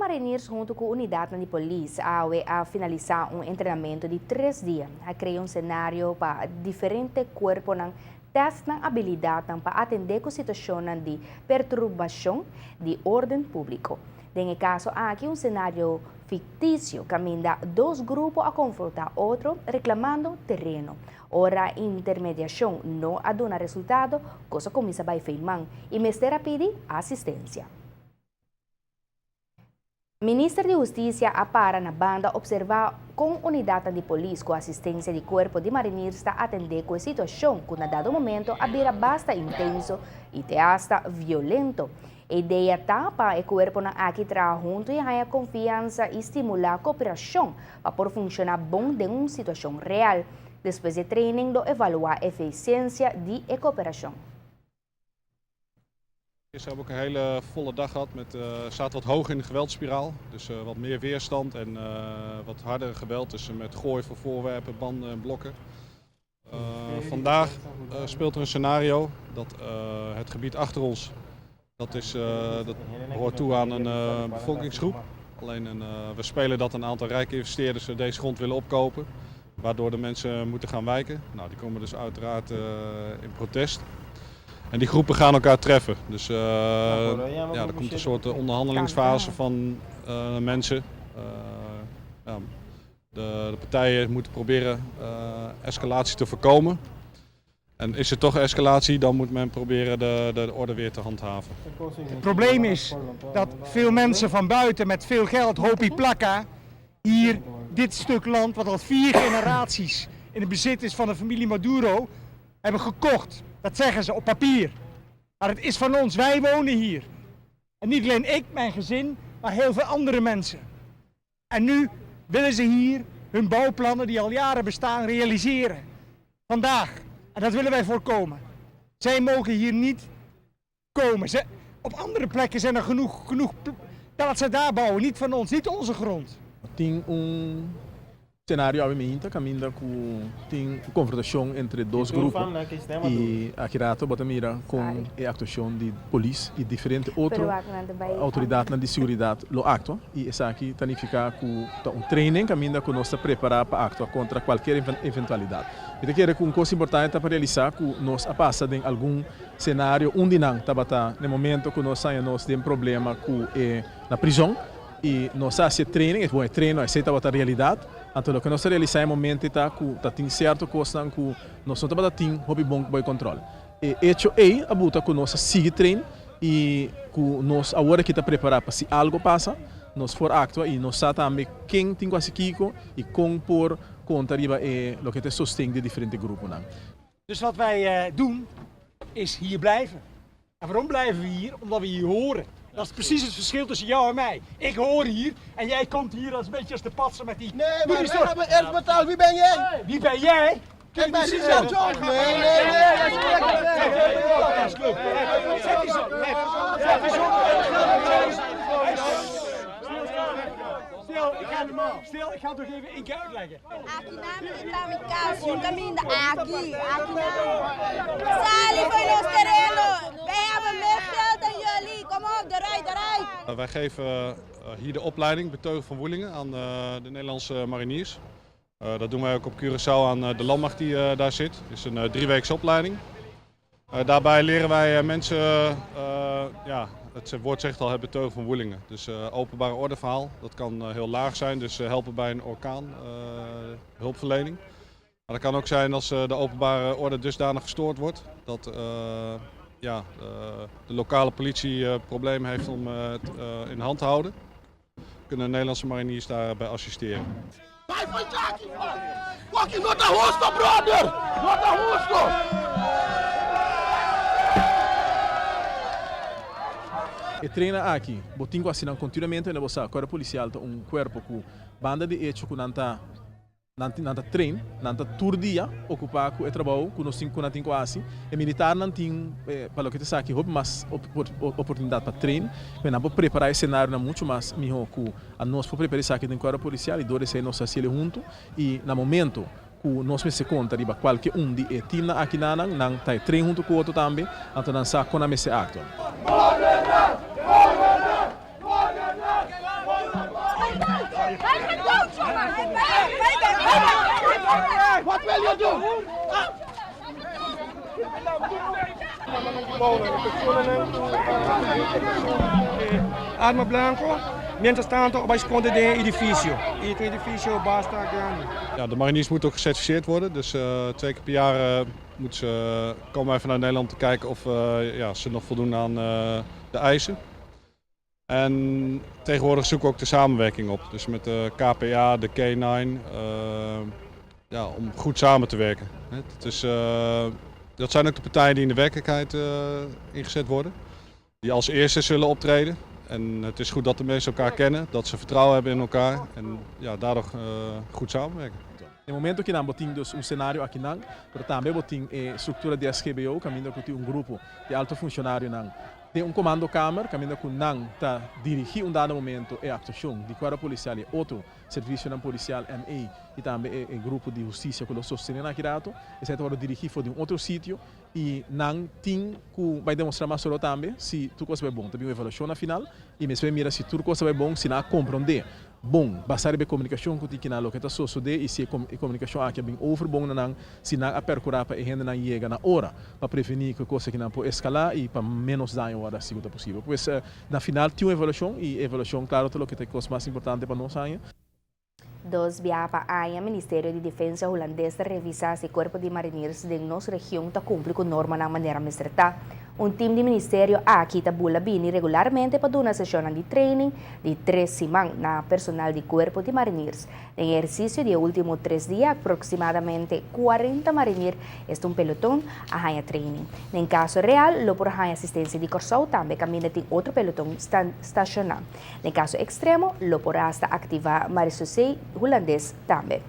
Mariniers huntu ku unidatnan di polis awe a finalisá un entrenamentu di tres dia. A krea un senario pa diferente kuerponan tèst nan abilidatnan pa atendé ku situashonnan di perturbashon di órden públiko. Den e kaso aki un senario fiktisio kaminda dos grupo a konfrontá otro reklamando tereno. Ora intermediashon no a duna resultado, kos a kuminsá bai fei man i mester a pidi asistensia. Minister di Hustisia a para na banda observa con unidadnan di polis cu asistencia di cuerpo di mariniers ta atende cu e situacion cu na dado momento a bira basta intenso y te hasta violento. E idea ta pa e cuerponan aki traha hunto y haya confiansa y stimula cooperacion pa por funciona bon den un situacion real. Despues di e training lo evalua eficiencia di e cooperacion. Gisteren heb ik een hele volle dag gehad. Met, uh, zaten wat hoog in de geweldspiraal. Dus uh, wat meer weerstand en uh, wat harder geweld. Dus met gooi van voorwerpen, banden en blokken. vandaag speelt er een scenario dat het gebied achter ons, dat, is, dat behoort toe aan een bevolkingsgroep. Alleen een, we spelen dat een aantal rijke investeerders deze grond willen opkopen. Waardoor de mensen moeten gaan wijken. Nou, die komen dus uiteraard in protest. En die groepen gaan elkaar treffen. Dus uh, ja, er komt een soort onderhandelingsfase van uh, mensen. Uh, ja, de, de, partijen moeten proberen escalatie te voorkomen. En is er toch escalatie, dan moet men proberen de, de, de orde weer te handhaven. Het probleem is dat veel mensen van buiten met veel geld, hopi plaka, hier dit stuk land, wat al vier generaties in het bezit is van de familie Maduro, hebben gekocht. Dat zeggen ze op papier. Maar het is van ons, wij wonen hier. En niet alleen ik, mijn gezin, maar heel veel andere mensen. En nu willen ze hier hun bouwplannen die al jaren bestaan realiseren. Vandaag. En dat willen wij voorkomen. Zij mogen hier niet komen. Ze, op andere plekken zijn er genoeg, genoeg. Laat ze daar bouwen, niet van ons, niet onze grond. Tin un scenario awe caminda cu tin confrontacion entre dos grupo y aki rato bo ta mira con e actuacion di polis y diferente otro autoridad di seguridad lo actua y esaki ta significa cu ta un training caminda cu nos ta prepara pa actua contra cualkier eventualidad. Mi ta kere cu un cos importante pa realisa cu nos a pasa den algun scenario unda nan tabata na momento cu nos a nos tin problema cu e na prison y nos a haci training, e bon e treino esey tabata realidad. Anto loke nos a realisa e momento ta cu ta tin cierto cosnan cu nos no tabata tin hopi bon bon control. E hecho ey a buta cu nos a sigui train y cu nos awor aki ta prepara pa si algo pasa, nos por actua y nos sa tambe ken tin cu haci kico y con por conta riba e loke ta sosten di diferente gruponan. Dus wat wij doen is hier blijven. En waarom blijven we hier? Omdat we hier horen. Dat is precies het verschil tussen jou en mij. Ik hoor hier en jij komt hier als een beetje als de patser met die... Nee, maar wij hebben eerst betaald. Wie ben jij? Wie ben jij? Ik ben John. Nee, nee, nee. Zet die zo. Zet die zo. Stil, ik ga, stil, ik ga het nog even één keer uitleggen. Aki nan mi ta mi cas, un caminda aki, aki nan. Sali for nos tereno, wij hebben meer geld dan jullie, kom op, eruit, eruit. Wij geven hier de opleiding Beteug van Woelingen aan de Nederlandse mariniers. Dat doen wij ook op Curaçao aan de landmacht die daar zit. Het is een drieweekse opleiding. Daarbij leren wij mensen, ja, het woord zegt al, het beteug van woelingen. Dus openbare ordeverhaal, dat kan heel laag zijn, dus helpen bij een orkaan, hulpverlening. Maar dat kan ook zijn als de openbare orde dusdanig verstoord wordt dat ja, de lokale politie problemen heeft om het in hand te houden. Kunnen Nederlandse mariniers daarbij assisteren. Fucking no ta husto, brother! No ta husto! E trainer aki, bo tin cu haci nan continuamente na bo sa, Cuerpo Policial ta un cuerpo cu banda di hecho cu nan ta nan nan ta train, nan ta tur dia ocupa cu e trabou cu nos tin cu nan tin cu haci. E militarnan tin pa loke ta esaki hopi mas oportunidad pa train, pero nan por prepara e scenarionan mucho mas miho cu A nos por prepara esaki den Cuerpo Policial y door esey nos ta haciele hunto y na momento cu nos mester conta riba cualke un di e teamnan aki nanan, nan ta e train hunto cu otro tambe, anto nan sa con nan mester actua. je doen? Arma blanco, mientras tanto a bay sconde den e edificio y ta un edificio basta grandi. Ja, de mariniers moeten ook gecertificeerd worden. Dus twee keer per jaar moeten ze komen even naar Nederland te kijken of ja, ze nog voldoen aan de eisen. En tegenwoordig zoeken we ook de samenwerking op. Dus met de KPA, de K9, ja, om goed samen te werken. Het is, dat zijn ook de partijen die in de werkelijkheid ingezet worden. Die als eerste zullen optreden. En het is goed dat de mensen elkaar kennen, dat ze vertrouwen hebben in elkaar en ja, daardoor goed samenwerken. Na momento ku nan bo tin dus un senario akinan, pero tambe bo tin e struktura di SGBO, kaminda ku tin un grupo di alto funshonarionan den un komandokamer, kaminda ku nan ta dirigí un dado momento e aktuashon di kuerpo polisial i otro servisionan polisial, ME i tambe e grupo di hustisia ku lo sostené nan aki rato. Esei ta wòrdu dirigí for di un otro sitio i nan tin ku bai demostrá mas oro tambe si tur kos ta bai bon. Ta bin un evaluashon na final i mester bai mira si tur kos ta bai bon, si nan a komprondé Bon, basá riba e komunikashon ku tin kinan loke ta sosodé i si e komunikashon aki a bin over bon na nan, si nan a perkurá pa e hendenan yega na ora pa prevení ku e kos akinan por eskalá i pa ménos daño wòrdu hasi ku ta posibel. Pues, na final tin un evaluashon i e evaluashon klaro ta loke ta e kos mas importante pa nos aña. Dos biaha pa aña Ministerio di Defensa Hulandes ta revisá si Kuerpo di Mariniers den nos region ta kumpli ku normanan manera mester ta. Un tim di ministerio aki ta bula bini regularmente pa duna seshonnan di training di tres siman na personal di Kuerpo di Mariniers. Den e ehersisio di e ultimo tres dia aproksimadamente kuarenta marinier, esta un peloton, a haña training. Den kaso real lo por haña asistensia di Kòrsou tambe kaminda tin otro peloton stashoná. Den kaso ekstremo lo por hasta aktivá Marisosei Hulandes tambe.